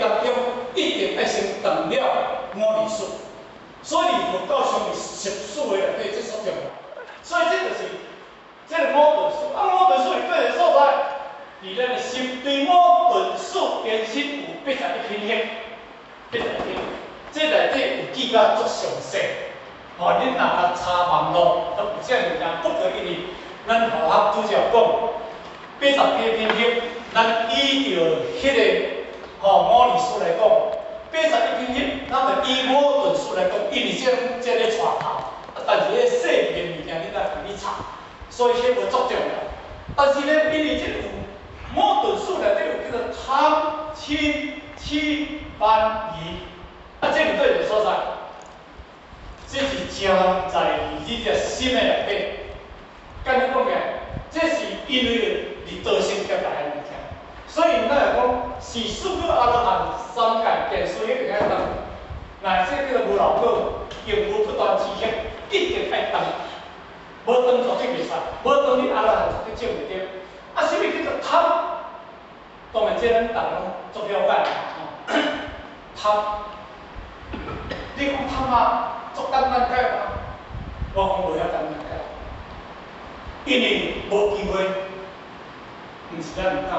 當中一定愛先斷了五濁事，所以佛教上是十事的內底，這足重要。所以這就是這个五鈍事，啊，五鈍事是佗一个所在？佇咱的心對五鈍事延伸有81品行，八十一品，這內底有記甲足詳細。吼，恁若較查網路，都有這物件不可一日。咱佛學拄才講88品行，咱依著彼个吼五濁事來講，八十一品行，咱就以五鈍事來講，因為這這咧帶頭，啊，但是彼個細膩的物件，你愛家己查，所以彼無足重要。但是呢，因為這個有五鈍事內底有叫做貪、嗔、痴、慢、疑，啊，這是佗一個所在？這是潛在佇你這心的內底。簡單講起來，這是因為你造成業來的物件，所以咱來講是四果阿羅漢三界見思一定愛斷，乃至叫做無漏果，永無不斷之行，一定愛斷。無斷絕對袂使，無斷你阿羅漢絕對證袂著。啊，啥物叫做貪？當然，這咱逐家攏足了解啦吼。貪，你講貪啊，足簡單解嗎？我講無遐簡單解，因為無機會，毋是咱毋敢。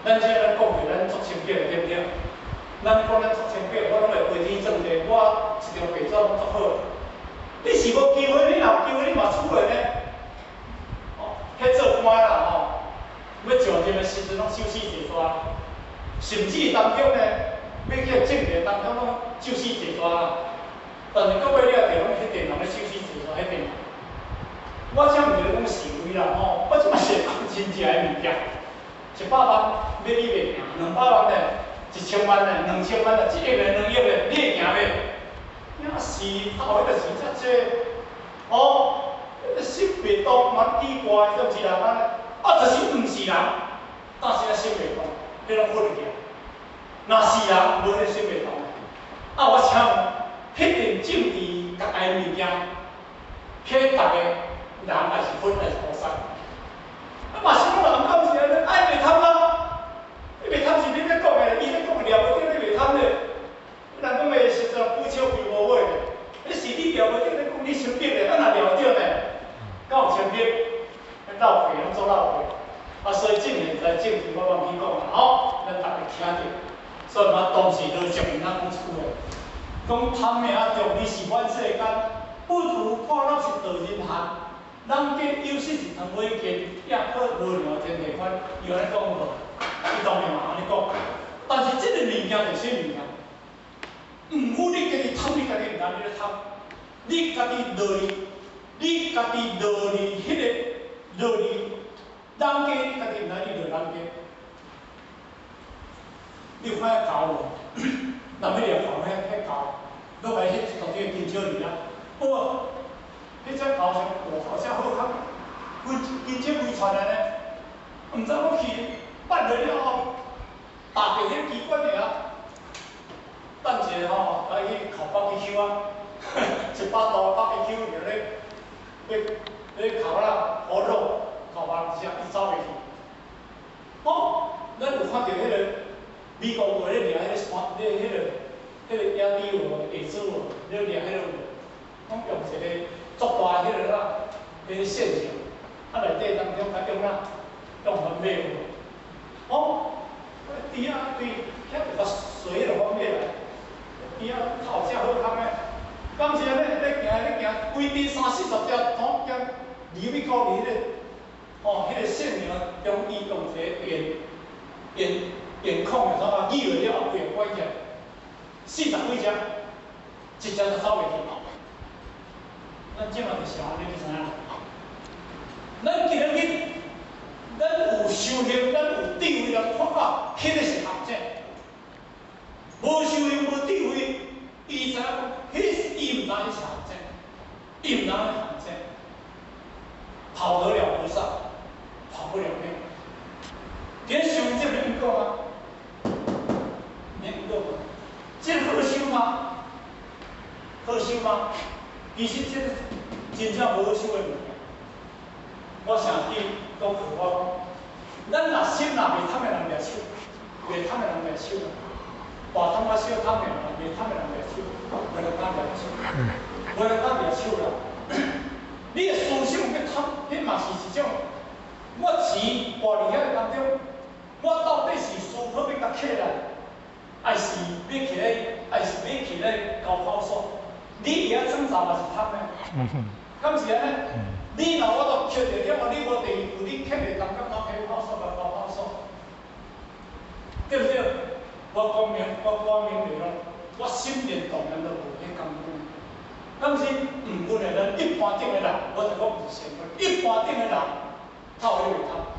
咱這咱講起咱足清白的，對毋對？咱講咱足清白，我攏會飛天遁地，我一張白紙攏足好。你是無機會，你若有機會，你嘛出來呢？哦，彼做官啦吼，欲上任的時陣攏手死濟逝，甚至當中呢，欲去政治當中攏手死濟逝啦。但是到尾了就攏彼陣人咧手死濟逝，彼陣人。我這毋是咧講是非啦吼，我這嘛是會講真正的物件。100萬欲你袂行，200萬呢，1000萬呢，2000萬呢，1億呢，2億呢，你會行袂？也是頭彼個錢遮濟，哦，彼個心袂動，蠻奇怪，對毋是人按呢？啊，就是毋是人，但是咱心袂動，彼攏佛去。若是人，無彼心袂動。啊，我請問，彼陣政治各界物件，彼逐个人抑是佛抑是菩薩？啊，嘛是攏人講是按呢，愛袂貪啊？你袂貪是你咧講的，伊咧講的掠無著，你袂貪咧。人講的實在舉手求無尾的，你是你掠無著，你講你清白的，啊若掠著呢？敢有清白？鬧鬼攏做鬧鬼。啊，所以正現在政治我罔去講啦，吼，咱逐家聽著。所以我當時就上面咱講一句話，講貪的啊重，你是萬世間，不如破落是道人行。人間有時是唐尾見，也好無量天地寬，伊按呢講無？伊當然嘛按呢講。但是這个物件是啥物件？毋過你家己貪，你家己毋知你咧貪，你家己落去，你家己落去彼个落去人間，你家己毋知你落人間。你有看彼狗無？人欲掠狗，彼狗，落來彼一大堆金蕉梨啊，哇！彼隻狗上大好才好康，規金蕉規串安尼，毋知講去挽落了後，踏著彼個機關的啊，等一下吼，來去烤 barbecue 啊，100度 barbecue 就咧，咧咧烤啦，烤肉，烤完之後伊走袂去。哦，咱有看著彼个美國有咧掠彼個山，咧彼個野豬有無？野豬無？咧掠彼個有無？攏用一個足大彼個啦，彼個線線，啊內底當中較用啥？用番麥有無？哦，豬仔對遐就共隨彼個番麥來，豬仔頭才好康的，敢是按呢？咧行咧行，規陣三四十隻統兼入去到佇彼個，吼，彼個線苗中伊用一個電電電控的創啊，擬落了後規个關起來，四十幾隻，一隻都走袂去。咱這馬就是按呢，你知影？咱今仔日，咱有修行，咱有智慧來看到，彼個是陷阱。無修行無智慧，伊知影講，彼伊毋知彼是陷阱，伊毋知彼陷阱，跑得了和尚，跑不了廟。佇咧修這免講啊，免講啊，這好修嗎？好修嗎？其實這真正無好修的物件。我成日講我講，咱若心若袂貪的人掠手，袂貪的人掠手。大貪甲小貪的人，袂貪的人掠手，無人敢掠手，無人敢掠手啦。你的思想欲貪，彼嘛是一種。我錢掛佇遐當中，我到底是思考欲共揢來，還是欲去咧，還是欲去咧交跑所？你佇遐創造嘛是貪的，敢是按呢？你若我都抾著了，你無第二步，你抾袂動，敢哪去跑所共交跑所？對毋對？我講明，我講明白咯，我心電當然都無彼工具。敢是毋阮的咱一般頂的人，我就講毋是仙人，一般頂的人透彼袂透。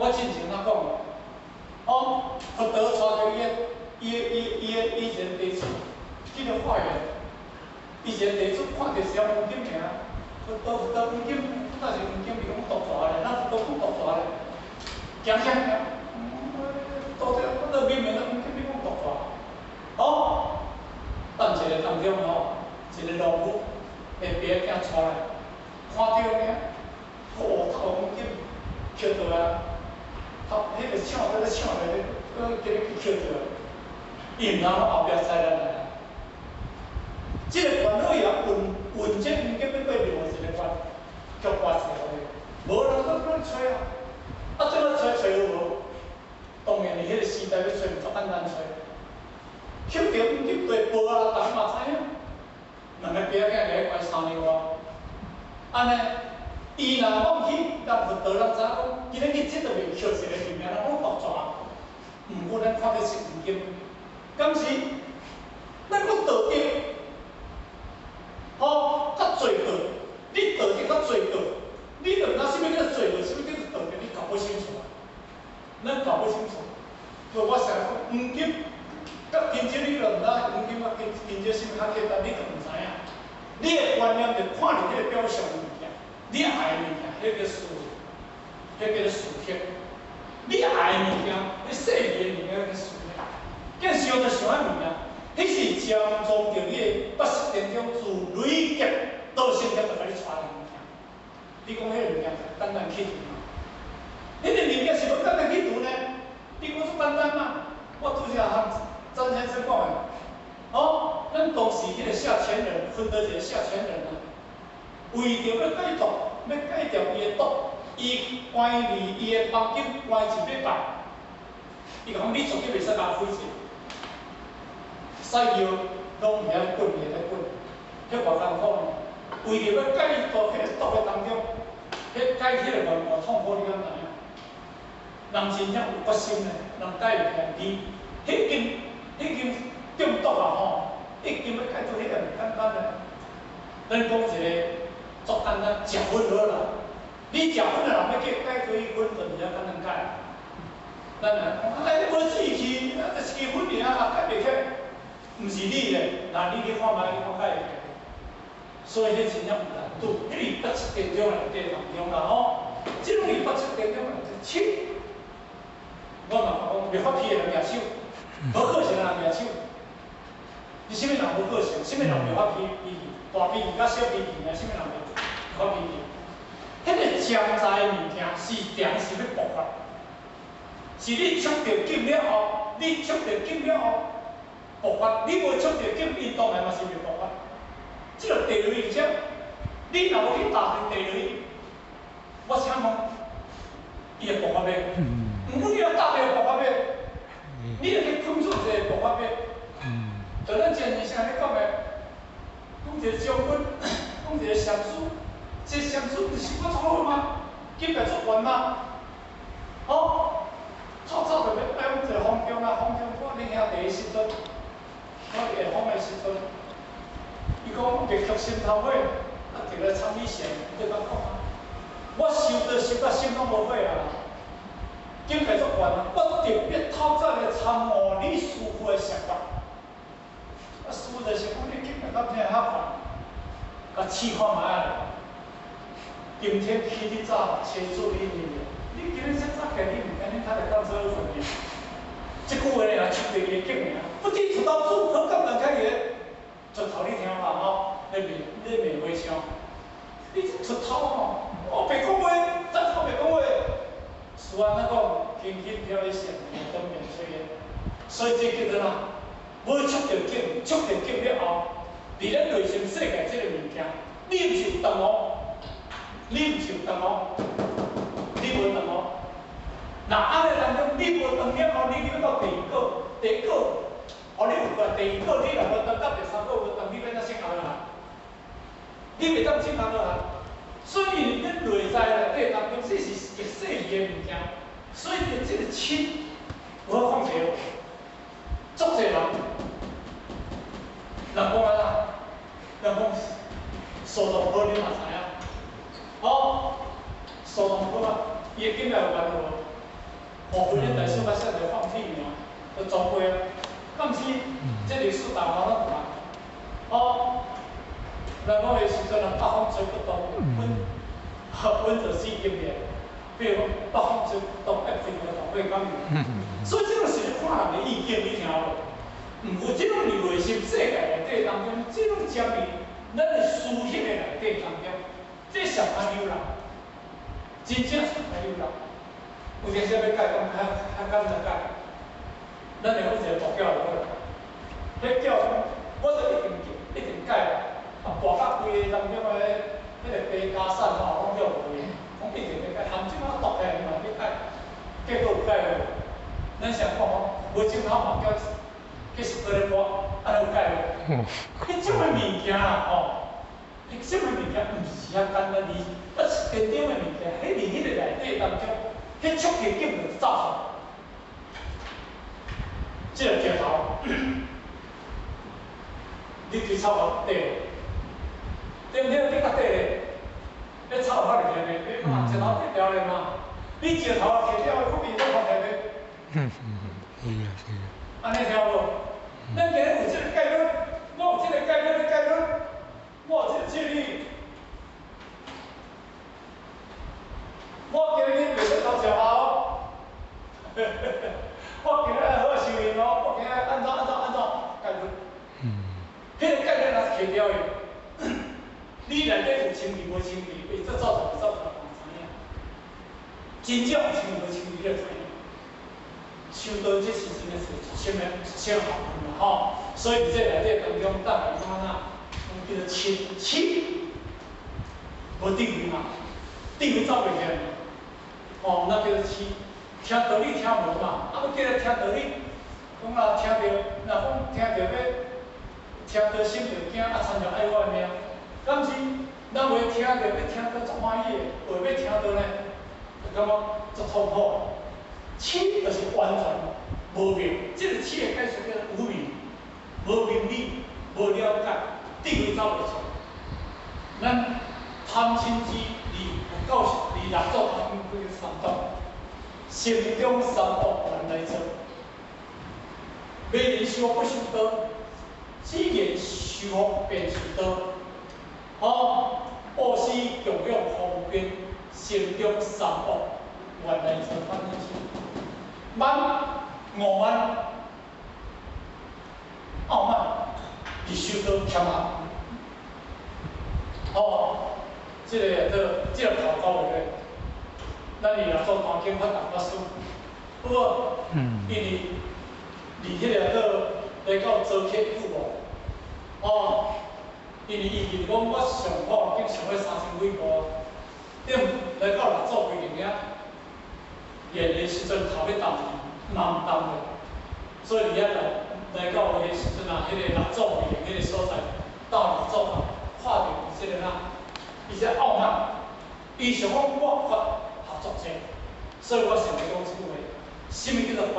我進前仔講，哦，佛陀帶著伊的、伊的、伊的、伊的、伊一个弟子去到化緣，伊一个弟子看著是黃金爾，佛陀佛陀黃金，那是黃金，伊講毒蛇咧，咱佛陀講毒蛇咧，驚啥驚？到底我都明明都黃金，你講毒蛇，哦，等一下當中吼，一個農夫的爸仔帶來，看著爾，哦，頭黃金，抾倒來，頭彼個搶在咧搶咧，閣今日去抾倒來，伊毋知影後壁災難來。這個煩惱也運運這黃金欲過另外一個關，卻掛一個予伊，無人閣閣揣啊！啊，怎啊揣揣有無？當然，佇彼個時代欲揣毋足簡單揣，抾著黃金綴報啊，逐个嘛知影。兩个爸仔囝佇咧關3年外，按呢，伊若講去，讓佛陀人知影講，今日去這著袂抾一个物件，人講毒蛇，毋過咱看著是黃金，敢是？咱講道德，吼，較濟道，你道德較濟道，你著毋知啥物叫做罪惡，啥物叫做道德，你搞不清楚啊！咱搞不清楚。所以我成日講黃金，佮金蕉你著毋知黃金佮金金蕉啥物較簡單，你著毋知影。你的觀念就看佇彼個表象的物件，你愛的物件，彼個事，彼叫做事客。你愛的物件，你細膩的物件叫事客。見想就想彼物件，彼是潛藏著你的八識田中自累劫到現在就共你帶來的物件。你講彼个物件簡單去除嗎？彼个物件是無簡單去除呢？你講足簡單嗎？我拄才和張先生講的，哦，咱當時彼個下錢人，分得一個下錢人啊，為著欲解毒，欲解掉伊的毒，伊關佇伊的房間關一禮拜，伊講你絕對袂使共開一，屎尿攏佇遐滾，佇咧滾，彼偌艱苦呢？為著欲解毒彼個毒的當中，彼解起來偌偌痛苦，你敢知影？人真正有決心呢，人解會起來，伊彼經已經中毒啊吼，已經欲解除彼個毋簡單咧。咱講一個足簡單，食薰好啦。你食薰的人欲叫解開薰，就毋曉簡單解。咱若講，哎，你無志氣，啊，這一支薰爾啊，解袂起來，毋是你咧，那你去看覓，你看解會起來。所以彼真正有難度，彼是八識田中內底當中啦吼。這攏是八識田中內底七。我嘛講，袂發脾的人舉手，無個性的人舉手。你啥物人無個性？啥物人袂發脾脾氣？大脾氣佮小脾氣爾，啥物人袂發脾氣？彼個潛在的物件是定時欲爆發，是你觸著境了後，你觸著境了後爆發，你無觸著境，伊當然嘛是袂爆發。這個地雷是啥？你若無去踏著地雷，我請問，伊會爆發袂？毋過你若踏著爆發袂？你若去碰觸一個爆發袂？就咱前日先咧講的，講一個將軍，講一個禪師，這個禪師毋是修足好嗎？境界足懸嗎？哦，透早就欲拜訪一個方丈啊，方丈我恁兄弟的時陣，我下風的時陣，伊講欲卻心頭火，啊，摕來參米線，伊就共講啊，我修道修甲心攏無火啊，境界足懸啊，我特別透早來參悟你師父的想法。啊，師父就是講你境界敢這遐懸，共試看覓啊。今天起得早，車主你入來，你今日這早起，你毋知你較會當做好份爾。這句話爾，觸著伊的境爾，不知鋤頭主何簡單開個鋤頭你聽無吼？咧罵咧罵和尚，你這鋤頭吼，哦白講話，怎講白講話？師按怎講？輕輕飄一線，兩燈免炊煙。所以這叫做哪？無觸著境，觸著境了後，佇咱內心世界這个物件，你毋是有頓悟，你毋是有頓悟，你無頓悟。若按呢當中，你無頓了後，你入到第二個，第一個，哦，你有個第二個，你若無頓到第三個無頓，你欲按怎證阿羅漢？你袂當證阿羅漢。所以，咱內在內底當中，這是極細微的物件。所以，這个嗔無法控制。足濟人，人講按怎？人講蘇東坡你嘛知影？哦，蘇東坡啊，伊的境界有緣無？哦，慧能大師捌說著放屁爾，就裝過啊。敢是這歷史大家攏有啊？哦，人講彼時陣啊，北風吹不動，阮阮就死經驗。比如講北風吹不動，一飛就動，會講。所以這種是咧看人的意見，你聽無？毋過這種佇內心世界內底當中，這種占佇咱的思想的內底當中，這上較誘人，真正上較誘人。有陣時欲改講較較簡單改，咱會有一個步驟就好啦。彼叫講，我就一定一定改啦。啊，跋甲規个當中的彼个白加散吼，攏叫無去，講一定欲改，含這馬毒起來嘛欲改，結果有改無？咱想講吼，無鏡頭嘛叫繼續閣咧跋，按呢有改無？彼種的物件啦吼，彼種的物件毋是遐簡單，而啊電頂的物件，彼佇彼個內底當中，彼觸覺境就走出來。這个石頭，你對草較短，對毋對？你較短咧，彼草較入去咧，你嘛石頭跌掉咧嘛？你石頭摕掉，苦邊攏發起咧。嗯嗯嗯，是啊是啊。按呢聽無？咱今日有這个概論，我有這个概論的概論，我有這个智力，我今日袂使偷食哦。我今日愛好好修行哦，我今日按怎按怎按怎概論。彼个概念若是摕掉的，你內底有清氣無清氣，伊這走出來走出來嘛知影。真正有清氣無清氣，你就知影。修道這是真正是一深的一深學問啦吼，所以佇這內底當中，逐个講哪，講叫做嗔痴，無智慧嘛，智慧走袂起來嘛，吼，那叫做痴。聽道理聽無嘛，啊，欲叫伊聽道理，講啊聽著，若講聽著欲聽著心就驚，啊，親像愛我的命，敢是咱話聽著欲聽著足歡喜的，話欲聽著呢，就感覺足痛苦。痴就是完全無明，這个痴的解釋叫做無明，無明理，無了解，智慧走袂出。咱貪嗔痴離有夠離六祖當中叫三毒，心中三毒原來做。迷人修不修道，只言修福便是道。哦，布施供養方便，心中三惡原來做貪嗔痴。慢、傲慢、傲慢，佇修道欠行。哦，這个做這个頭講話咧，咱佇六祖壇經法大法師，有無？伊佇佇彼个做來到做客有無？哦，因為伊是講我上苦經上了3000幾步，對毋？來到六祖規定遐，練的時陣頭欲動去，嘛毋動咧，所以佇遐來來到彼個時陣啊，彼个六祖規定彼個所在，到六祖啊，看著伊這个哪，伊這傲慢，伊想講我法學足濟，所以我想欲講這句話，啥物叫做法？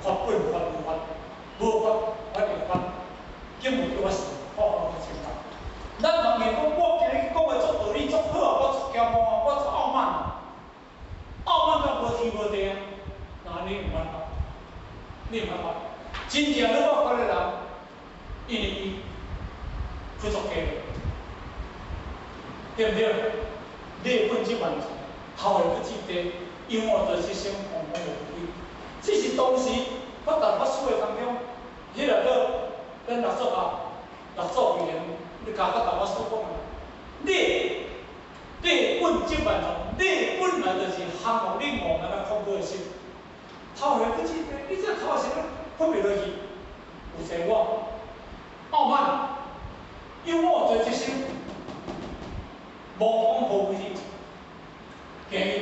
法本法無法，無法法會法，根本叫我想，我講較清楚。咱當然講，我今日講的足道理足好啊，我足驕傲，我足傲慢，傲慢到無天無地啊！那你有辦法？你有辦法？真正你我法的人，因為伊去做假，對毋對？你的本質完全，頭會不記得，永遠就是生茫茫無歸。這是當時法達法師的當中，彼个叫咱六祖啊，六祖慧能，你共法達法師講啊，你的本質萬全，你本來就是降服你傲慢佮狂傲的心，頭會不記得，你這頭是咧分袂落去。有一個我，傲慢，有我做之心，無講無規矩，今日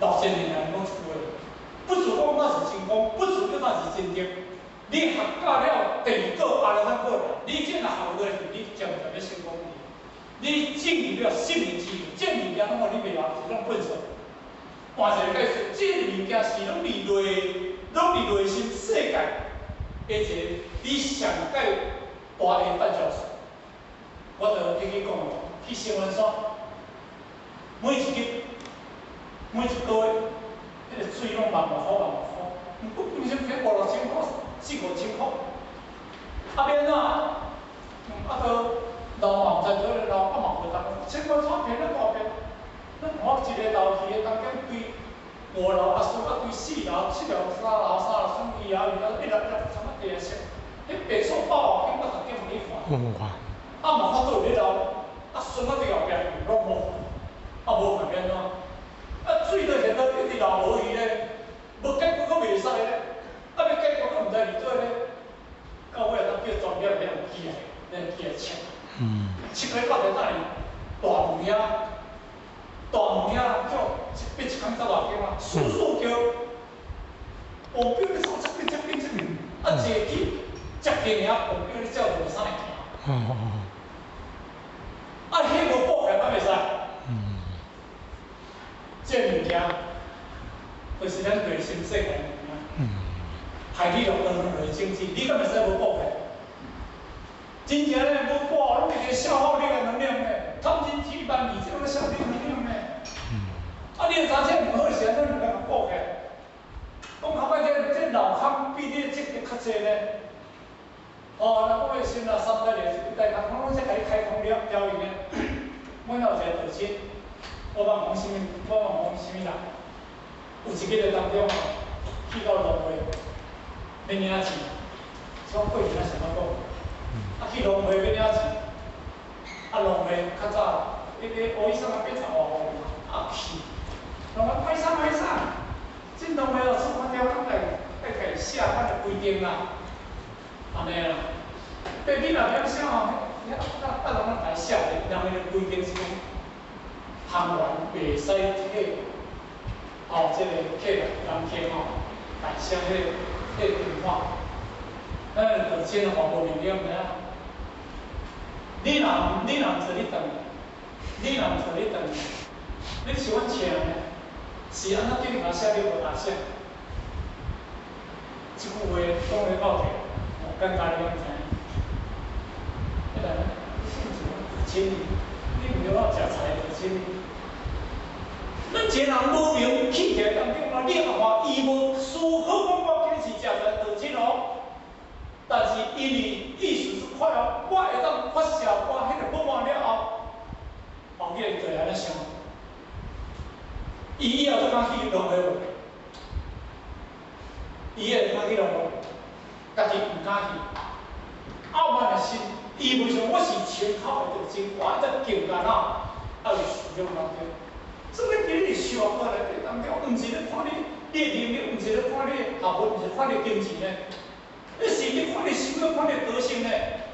6000年來講一句話，不自講那是真講，不自講那是真的。你學到了第二個阿羅漢果，你這若學落去，你漸漸欲成功。你進入了聖人之境，這物件攏予你袂曉，是攏笨手。換一個解釋，這個物件是攏佇內，攏佇內心世界的一個你上蓋大的絆腳石。我就聽伊講，去新聞山，每一日、每一個月，彼個水攏萬外箍萬外箍，毋過平時騙五六千箍、四五千箍，啊欲按怎？啊，閣老嘛毋知倒咧老，啊嘛無當，千塊紙騙了大騙。咱看一个樓去的當間對五樓啊，輸啊對四樓、七樓、三樓、三樓，算二樓、二樓，一樓一樓差不多地下室，彼白數百外間，我逐間予你看。啊嘛法度咧流，啊孫仔佇後壁攏無，啊無看欲按怎？啊水都現在一直流無去咧，無解決閣袂使咧，啊欲解決閣毋知佇佗咧，到尾啊，當叫專業的人起來，來起來切，切開到底等於大門遐，大門遐叫一筆一工十外間啊，四四叫，黃標咧走這邊這邊這邊，啊坐去接近爾，黃標咧照兩三个行。啊，彼無補起來，敢袂使？這物件，就是咱內心世界的物件。害你落落落政治，你敢會使無補起來？真正咧無補，攏一直消耗你的能量咧，貪嗔癡慢疑，這攏消耗你能量咧。啊，你若知這毋好時，按怎就來補起來？講較歹聽，這老空比你積德較濟咧。哦，若講的心啦，三代咧，一代空，攏攏才共你開空了調用咧。阮有一個道親，我茫講啥物，我茫講啥物人。有一日當中哦，去到農會欲領錢，這過年啊想怎講？啊去農會欲領錢，啊農會較早，彼個烏醫生啊80外箍啊去，農會歹勢歹勢，進農會哦，出發條攏愛愛共伊寫款的規定啦，按呢啦。對你若曉寫吼，啊啊人攏共伊寫咧，人的規定是講，行員袂使替，哦，這個客人人客吼，來寫彼個電話，咱的道親吼無明了，毋知影。你若毋做你轉，你若毋做你轉，你是阮請的，是按怎叫你共寫你無共寫？這句話講咧夠痛，哦，尷尬你敢知影？彼個人，你是毋是阮親？你毋著我食菜就親。咱一個人無明起起來當中啊，你若看伊無思考講我今日是食菜道親哦，但是因為意識是快哦，我會當發射我彼個不滿了後，後日就會按呢想。伊以後閣敢去農會無？伊會敢去農會？家己毋敢去。傲慢的心，伊袂想我是清口的道親，我愛得敬干啊，啊有思想當中。所以今日修過來底當中，毋是咧看你你的能力，毋是咧看你的學問，毋是看你的金錢咧，你是咧看你心，咧看你的德性咧，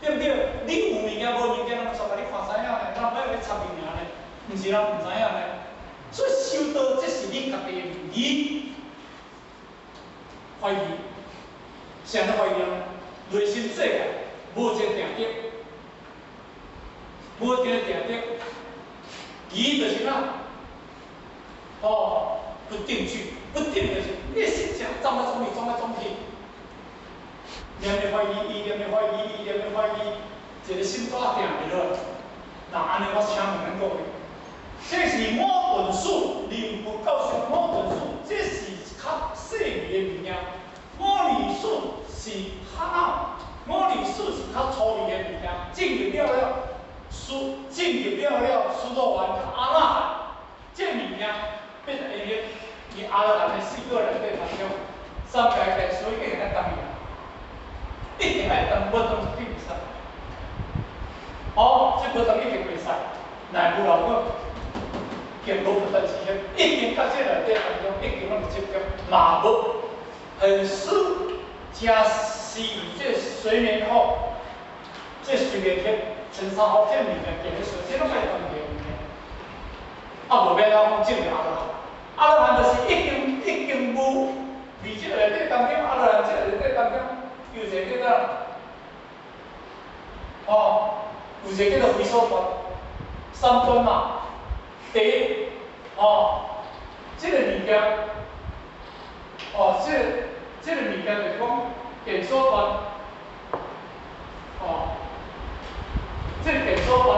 對毋對？你有物件無物件，人煞共你看知影咧，人欲來插物件咧，毋是人毋知影咧。所以修道，這是你家己的疑，懷疑，啥咧懷疑啊？內心世界無一個定德，無一個定德，疑就是啥？哦，不定句，不定就是你的心情轉來轉去，轉來轉去，念咧懷疑，意念咧懷疑，意念咧懷疑，一個心怎定袂落來？那按呢，我請問恁各位，這是五鈍事，靈佛教授五鈍事，這是較細微的物件。五逆事是較惱，五逆事是較粗微的物件。進入了了，輸進入了了，輸到完阿那含，這物件變成因為伊阿羅漢的四個內底當中，三界界所以一定愛當伊，一定愛當，無當一定袂使。哦，這無當一定袂使，若無漏果，見無不斷之行，一定甲這內底當中，一定攏是接觸，嘛無很疏。真思維這個隨眠福，這個隨眠業、塵沙惑這個物件，見咧說，這攏愛斷掉物件。啊，無欲按怎講證阿羅漢，阿羅漢就是已經無佇這個內底當中，阿羅漢這個內底當中，有一個叫做哦，有一個叫做非所斷，三斷嘛。第一，哦，這個物件，哦，這個物件就是講見所斷，哦，這個見所斷，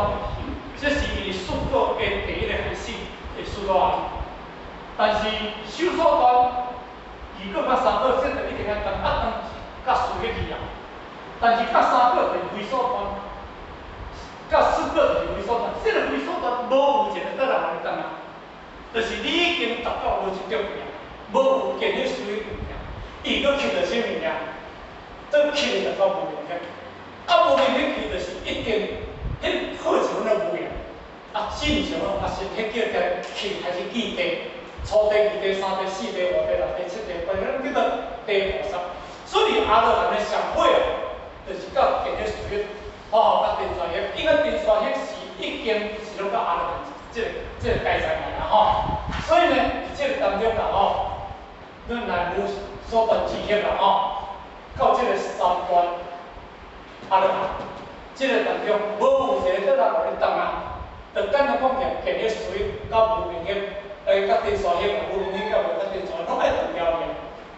這是伊四果的第一個開始的四果啊。但是修所斷，二果佮三果，這就一定愛斷啊斷佮輸去去啊。但是佮三果就是非所斷，佮四果就是非所斷。這個非所斷無有一個倒來予你斷啊，就是你已經達到無執著去啊，無有見彼思維物件，伊閣吸著啥物件？閣吸著到無明業，啊無明業去就是一定，彼好一分的無明，啊正常啊是彼叫起去開始記地，初地、二地、三地、四地、五地、六地、七地、八地，叫做地菩薩。所以阿羅漢的上尾啊，就是到見彼思維，哦，佮塵沙惑，因為塵沙惑是已經是攏到阿羅漢這個階層來啦吼。所以呢，佇這個當中啦吼，咱來無所斷之惑啦吼，到這個三斷阿羅漢，這個當中無有一個倒來予你斷啊。就簡單講起來，見彼思維佮無明業，欸，佮塵沙惑，無明業佮無佮塵沙惑，攏愛斷掉去。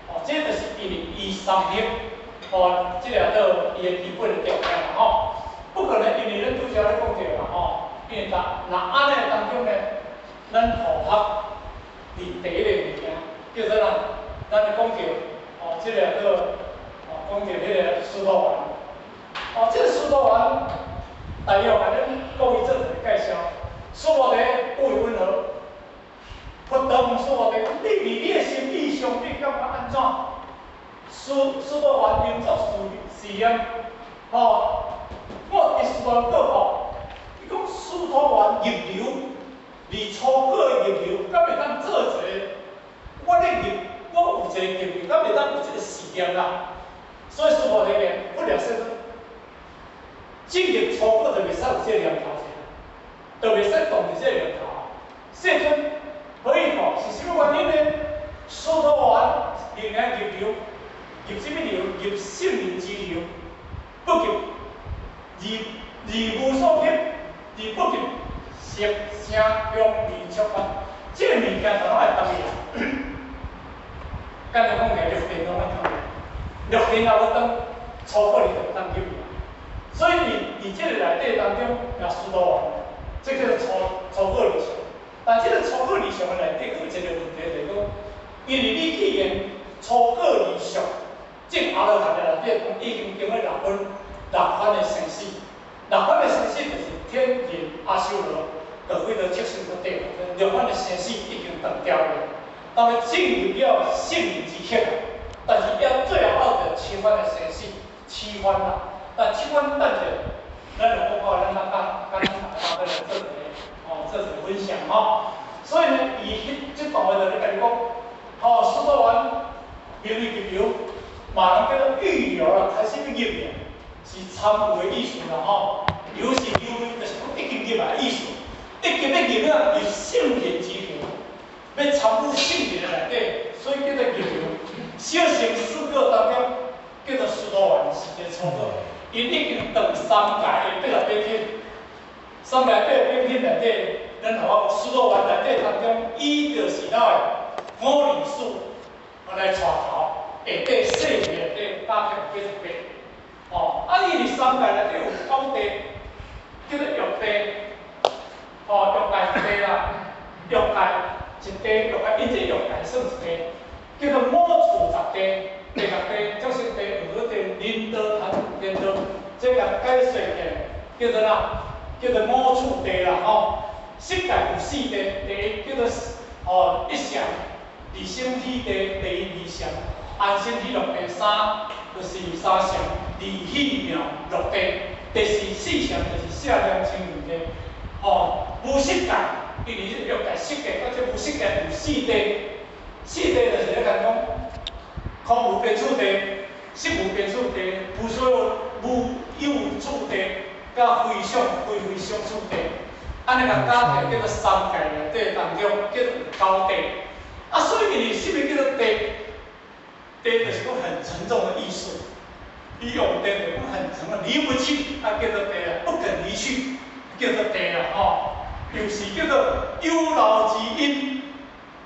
哦，這就是因為伊三業，哦，這個做伊的基本的條件啦吼。不過呢，因為咱拄才咧講著啦吼，因為若若按呢當中呢，咱佛學佇第一個物件叫做啥？咱咧講著，哦，這個做，哦，講著彼個須陀洹，哦，這個須陀洹，大約共恁各位做一個介紹。須菩提，有問何？佛陀問須菩提：你佇你的心意上，你感覺按怎？須陀洹應作是念，吼，我佇須陀洊過吼，伊講須陀洹入流，佇初果入流，敢會當做一個？我咧入，我有一個入流，敢會當有一個試驗啦？所以須菩提呢，不了世尊，進入初果就袂使有這個念頭者，就袂使動佇這個念頭。世尊，何以故？是啥物原因呢？須陀洹仍然入流，入啥物流？入聖人之流，不及而而無所及，而不及色聲香味觸法，這個物件就攏愛斷去啊。簡單講起來，六塵攏愛斷去，六塵若無斷，初果你就會當入去。所以佇這個內底當中，也須陀洹，這叫做初果二相。但這個初果二相的內底，閣有一個問題，就是講，因為你既然初果二相，證阿羅漢的內底，已經經過六分六番的生死，六番的生死就是天人阿修羅，就變做畜生佛地，六番的生死已經斷掉了。當然進入了聖人之惑，但是要最後就七番的生死，七番啦。但七番等下，咱就講過，咱較簡單大家來做一個，哦，做一個分享吼。所以呢，伊彼這段話就咧共你講，吼，須陀洹名為入流，嘛人叫做預流啦，開始欲入去，是參有的意思啦吼。流是流，就是講已經入來的意思，已經欲入了，入聖人之流，欲參與聖人的內底，所以叫做入流。小乘四果當中，叫做須陀洹是一個初果，𪜶已經斷三界的八十八品，三界八十八品內底，咱互我須陀洹內底當中，伊就是哪個五里數來帶頭，下底四位內底加起來88。哦，啊，伊佇三界內底有九地，叫做欲地，哦，欲界一地啦，欲界一地，欲界，𪜶這欲界算一地，叫做五處十地，第六地、畜生地、惡鬼地、人道、天道，這個解說起來叫做哪？叫做五處地啦，吼。色界有四地，第一叫做哦一禪，二生起地，第二二禪，安心喜樂地，三就是三禪，離喜妙樂地，第四四禪就是捨念清淨地。哦，無色界，因為欲界色界，或者無色界有四地，四地就是咧講講空無邊處地、識無邊處地，無所有無有處地，佮非想非非想處地，按呢共加起來叫做三界內底當中叫做有九地。啊，所以因為啥物叫做地？地就是講很沉重的意思。伊用地就講很沉啊，離不去，啊叫做地啊，不肯離去，叫做地啦吼。又是叫做有漏之陰，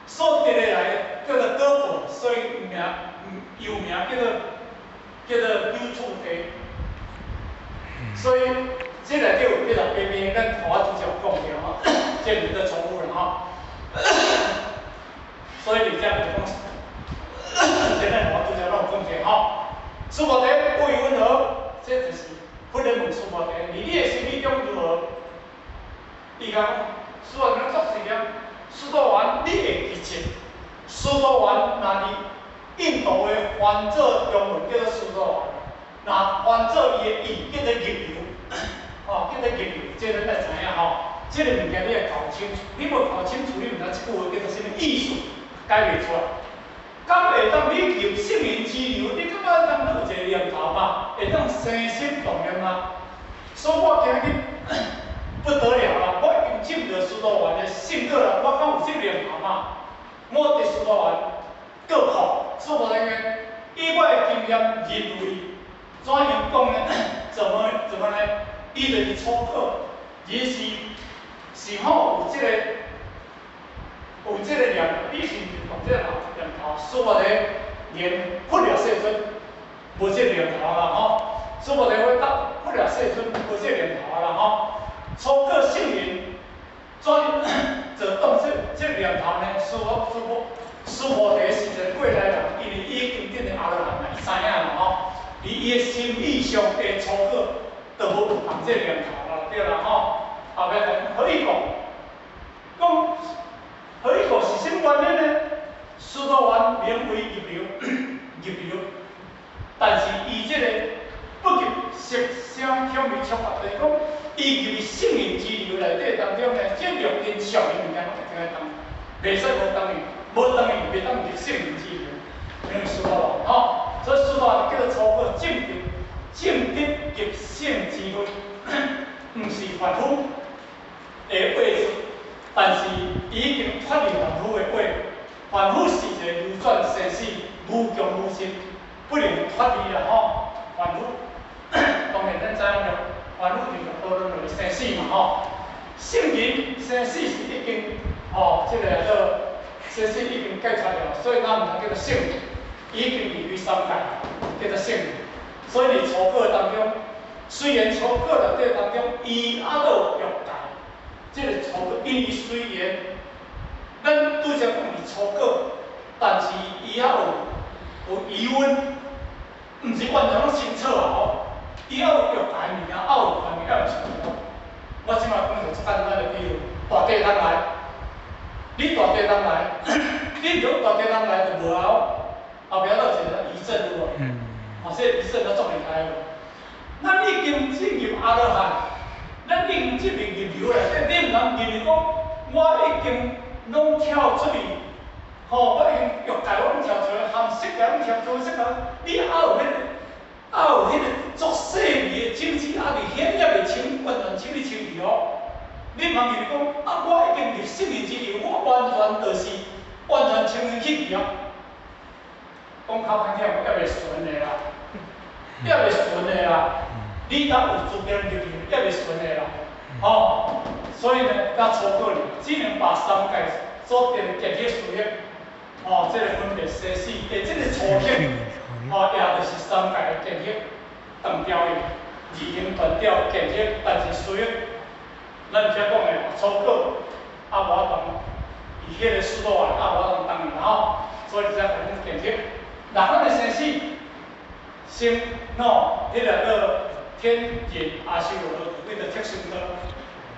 所得的來叫做果報，所以名又名叫做有處地。所以這內底有88篇，咱頭仔拄才有講著吼，這裡都重複了吼。所以佇遮就講，這咱頭仔拄才攏有講著吼。須菩提，我疑云何？這就是佛咧問須菩提，佇你的心意中如何？伊講，須菩提作是念，須陀洹，你會記得？須陀洹，若佇印度的翻做中文叫做須陀洹，若翻做伊的意叫做入流，吼，叫做入流，這個咱愛知影吼。這個物件你愛搞清楚，你無搞清楚，你毋知這句話叫做啥物意思，解袂出來。敢會當你入聖人之流，你感覺當有一個念頭嘛，會當生心動念嘛？所以我今日不得了啦！我已經進入須陀洹的聖果啦，我敢有這個念頭嘛？我佇須陀洹告訴須菩提，以我的經驗認為，怎樣講呢？怎麼呢？伊就是初果，伊是吼有這個念，你是毋是動這個念頭？須菩提連佛了世尊無這個念頭啦吼。須菩提回答佛了世尊無這個念頭啦吼。初果聖人怎就動這個念頭呢？須菩提是一個過來人，因為伊已經變成阿羅漢啦，伊知影啦吼。伊伊的心意上的初果，就無動這個念頭啦，對啦吼。後壁講何以故？講何以故是啥物原因呢？須陀洹名為入流，入流，但是伊這個不入色聲香味觸法，就是講伊入聖人之流內底當中呢，這六根上的物件攏會當來動，袂使無動去，無動去袂當入聖人之流，名為須陀洹吼。所以須陀洹叫做初果證得，證得入聖之位，毋是凡夫的位置，但是伊已經脫離凡夫的位。凡夫是一個流轉生死、無窮無盡，不能脫離啦吼。凡夫當然咱知影著，凡夫就是六道輪迴生死嘛吼。聖人生死是已經吼，這個叫做生死已經解脫了，所以咱毋通叫做聖人，已經離開三界，叫做聖人。所以佇初果當中，雖然初果內底當中，伊猶閣有欲界，這個初果，因為雖然咱拄才講是初果，但是伊猶有餘溫，毋是完全攏清楚啊吼。伊猶有欲界物件，猶有環境，猶有清楚。我這擺講一個足簡單的比喻，大地震來，你大地震來，你如果大地震來就無啊，後壁閣有一個餘震有無？哦，這個餘震都足厲害的。咱已經進入阿羅漢，咱已經進入入流內底，你毋通認為講我已經攏跳出去，吼，我已經欲界我攏跳出來，含色界攏跳出來，色界，你猶有彼個，猶有彼個足細微的種子，猶佇顯也袂清，完全清理清去哦。你毋通認為講，啊，我已經入聖人之流，我完全就是完全清清去去啊。講較歹聽，猶未純的啦，猶未純的啦。你敢有資格入去？猶未純的啦，吼。所以呢，佮初果爾，只能把三界所得的結體事業，吼，這個分別生死的這個粗顯，吼，也就是三界的結體斷掉的，二行斷掉結體，但是需要咱遮講的初果，猶無法度，伊彼個須陀洹猶無法度當去吼，所以才共阮結體。六分的生死，生腦彼個叫天人阿修羅，叫做畜生道、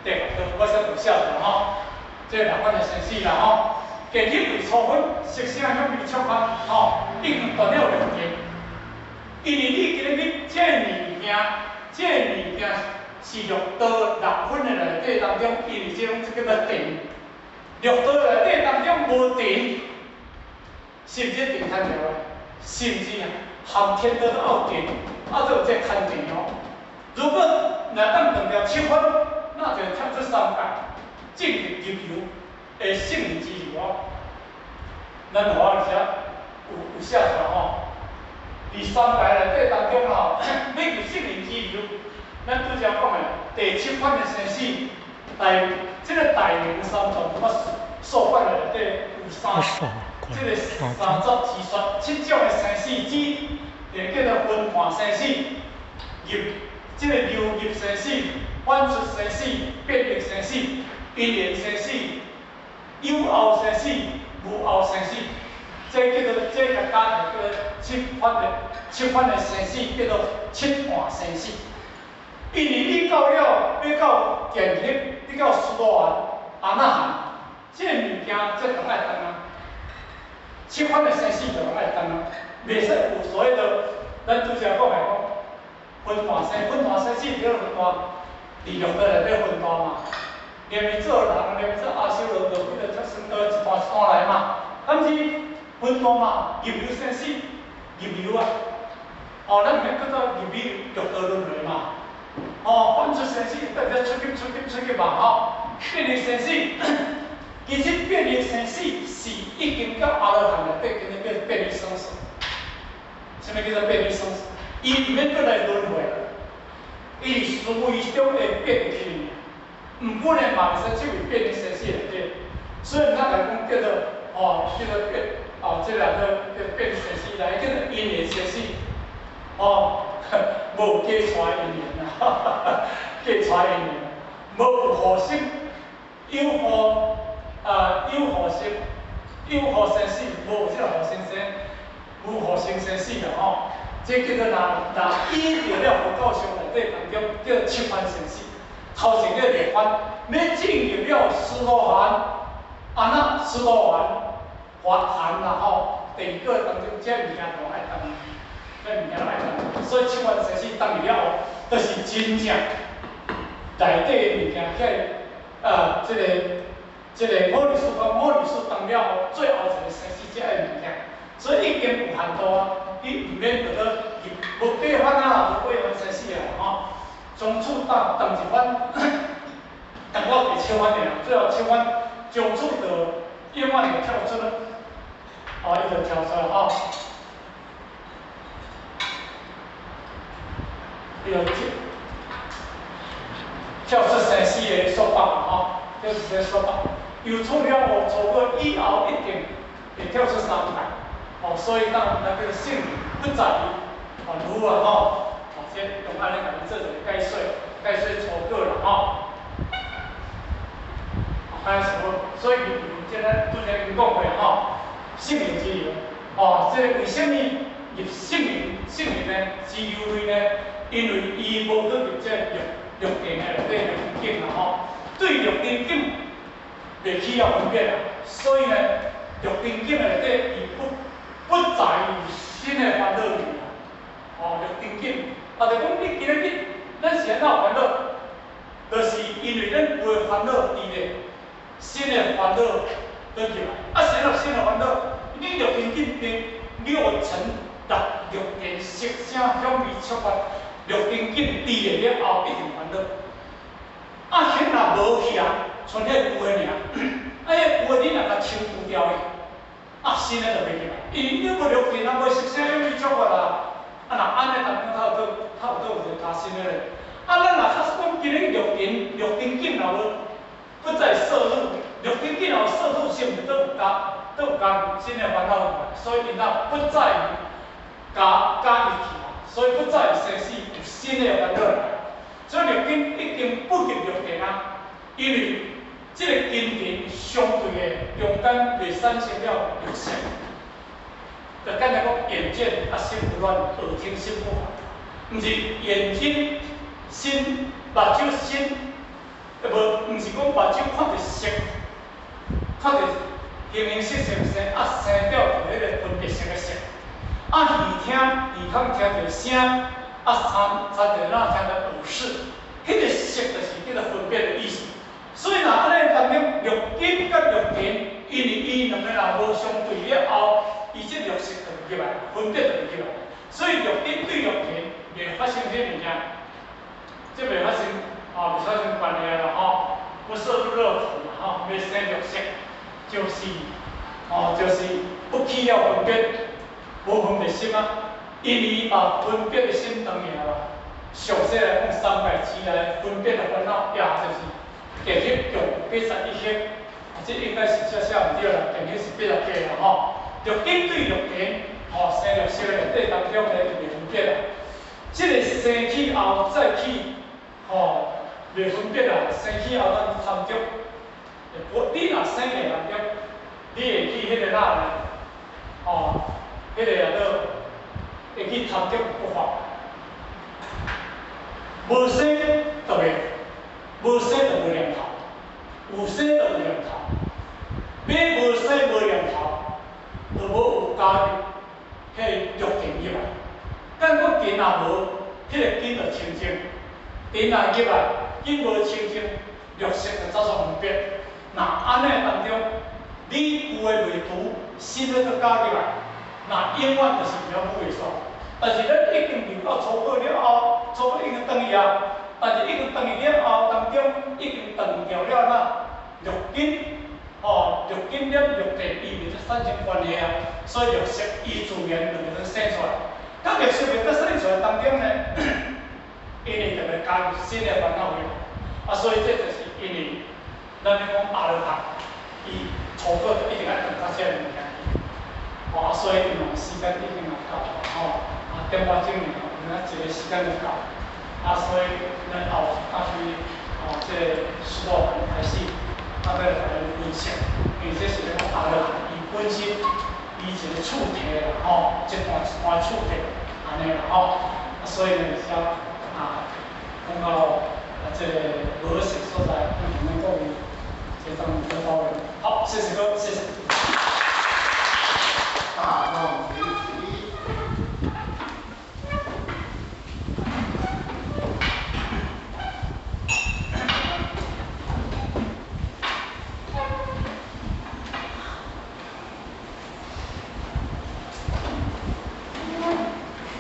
地獄道，我先有寫著吼。這六款的生死啦吼，結體為粗分，色聲香味觸法吼，已經斷了六根。因為你今日這物件，這物件是六道六分的內底當中，因為這種叫做定。六道內底當中無定，是毋是定牽著的？是毋是啊？含天道鬥近，啊，就有這牽連哦。如果若當斷掉七煩，那就跳出三界，進入入流的聖人之流哦。咱互我遮有寫出來吼，佇三界內底當中吼，欲入聖人之流，咱拄才講的第七款的生死，大這個大明三藏我所講的內底有三，這個三十二說七種的生死之，一個叫做分段生死，入這個流入生死、反出生死、變異生死、因緣生死、有後生死、無後生死，這叫做這個加起來叫做七款的生死，叫做七段生死。因為你到了，你到見入，你到須羅王、阿那含，這個物件這攏愛斷啊。七款的生死就攏愛斷啊，袂使有所謂的，咱拄才講的講，分段生，分段生死叫做分段，佇六道內底分段嘛。連伊做人，連伊做阿修羅，就幾個出生道一段一段來嘛。但是分段嘛，入流生死，入流啊。哦，咱毋免叫做入去六道輪迴嘛。哦，反出生死，得得出入出入出入嘛吼。變異生死，其實變異生死是已經到阿羅漢內底，叫做變異生死。啥物叫做變異生死？伊毋免閣來輪迴，伊是思維中會變去。毋過呢，嘛會使稱為變異生死內底。所以咱來講叫做哦，叫做變哦，這個叫變異生死，來叫做因緣生死。哦，無假娶因緣啊，假娶因緣，無有予生，有予啊，有予生，有予生死，無這個予生生，無予生生死啦吼。這叫做若若依著了佛教上內底當中叫做七番生死，頭前個六番，欲進入了須羅漢，阿那須羅王法含啦吼，第二個當中這物件都愛斷，這物件都愛斷，所以七番生死斷了後，就是真正內底的物件起來，啊，這個五律師講五律師斷了後，最後一個生死這個物件，所以已經有限度啊。伊毋免著說入無八番啊，無八番生死啊吼，從此斷斷一番，斷到第七番爾，最後七番從此就永遠會跳出了，哦，伊就跳出來吼，伊就跳出生死的束縛吼，跳出生死束縛，由此了後，超過以後一定會跳出三界。哦，所以當那個聖人不在於哦如啊吼，哦，這用按呢共伊做一個解說，解說初果啦吼。哦，解說，所以這個拄才已經講過吼，聖人之流，哦，這個為啥物入聖人聖人呢？之流類呢？因為伊無去入這六六根的內底六根境啦吼，對六根境袂起了分別啦，所以呢，六根境內底伊不在於新的煩惱去啦，哦，六根境，啊，就講你今日咱是按怎煩惱？就是因為咱有的煩惱佇咧，新的煩惱倒入來，啊，是按怎新的煩惱？你六根境邊六塵六六電色聲香味觸法，六根境佇咧了後一定煩惱。啊，彼若無去啊，賰彼舊的爾，啊，彼舊的你若共清除掉去。啊，新的就袂入來，因為你無六根啊，無色聲香味觸法啊，啊，若按呢當中，頭有倒有一個加新的咧。啊，咱若假使講今日六根六根境若無不再攝入，六根境若有攝入，是毋是都有加都有加新的煩惱入來？所以𪜶若不再加加入去啊，所以不再生死有新的煩惱來。所以六根已經不入六根啊，因為這個根塵相對的中間袂產生了六識，就簡單講，眼見啊心不亂，耳聽心不煩，毋是眼睛、心、目睭、心，無，毋是講目睭看著色，看著形形色色生啊生掉著彼個分別色的色，啊耳聽耳孔聽著聲，啊參參著哪聽著耳識，彼個色就是叫做分別的意思。所以若按呢當中六根佮六塵，因為伊兩个若無相對了後，伊這六識就會入來，分別就會入來。所以六根對六塵袂發生彼物件，這袂發生，哦，袂發生關係啦吼。不攝樂土嘛吼，袂生綠色，就是，哦，就是不起了分別，無分別心啊。因為把分別的心斷去啊，詳細來講三界起來分別的煩惱，也就是見彼共81惑，啊，這應該是寫寫毋對啦，見彼是88啦吼。六根對六塵，吼，生綠色的內底當中咧，就袂分別啦。這個生起後再起，吼，袂分別啦。生起後咱貪著，你若生會貪著，你會去彼個哪咧？吼，彼個叫做會去貪著不法。無生就袂，無生就無念頭，有生就有念頭。欲無生無念頭，就無有加入彼個六塵入來。敢閣塵若無，彼個根就清淨；塵若入來，根無清淨，綠色就走出分別。若按呢當中，你有的未除，新的閣加入來，那永遠就是了無會煞。但是咱已經入到初果了後，初果已經斷去啊。但是已經斷去了後，當中已經斷掉了啦，六根，吼，六根了六地，伊袂得產生關係啊。所以綠色伊自然就袂得生出來。當綠色袂得生出來當中呢，因為就會加入新的煩惱去。啊，所以這就是因為咱咧講阿羅漢，伊初果就一定愛斷較這個物件去。哦，啊，所以因為時間已經也到吼，啊，點外鐘爾，有影一個時間就到。啊，所以咱後搭去哦，這個師父開始，啊，欲來共咱分析，因為這是咧講阿羅漢伊本身，伊一個處體啦，吼，一段一段處體，按呢啦吼。啊，所以呢，才啊，講到啊，這個無色所在，咱向咱各位這當得到的。好，謝謝各位，謝謝。大眾起起。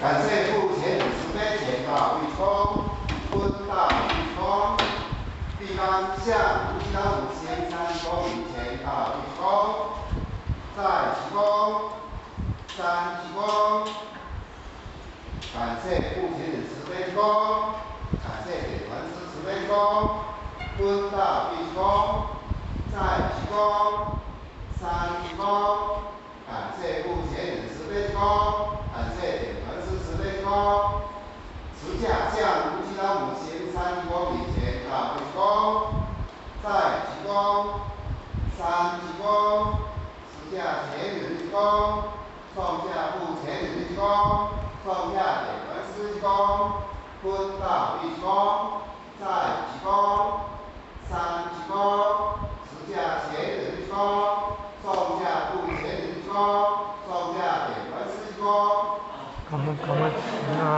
感謝父前慈悲前大御空，坤大御空，地方向無極老母仙山公前大御空，在鞠躬，三鞠躬。感謝父前慈悲公，感謝點傳師慈悲公，坤大御空，再鞠躬，三鞠躬。感謝父前慈悲公，感謝點傳師慈悲公，慈駕向無極老母仙山公前大御空，再鞠躬，三鞠躬。慈駕前人鞠躬，送駕父前人鞠躬，送駕點傳師鞠躬，坤大御躬，再鞠躬，三鞠躬。慈駕前人鞠躬，送駕父前人鞠躬，送駕點傳師鞠躬。感恩感恩。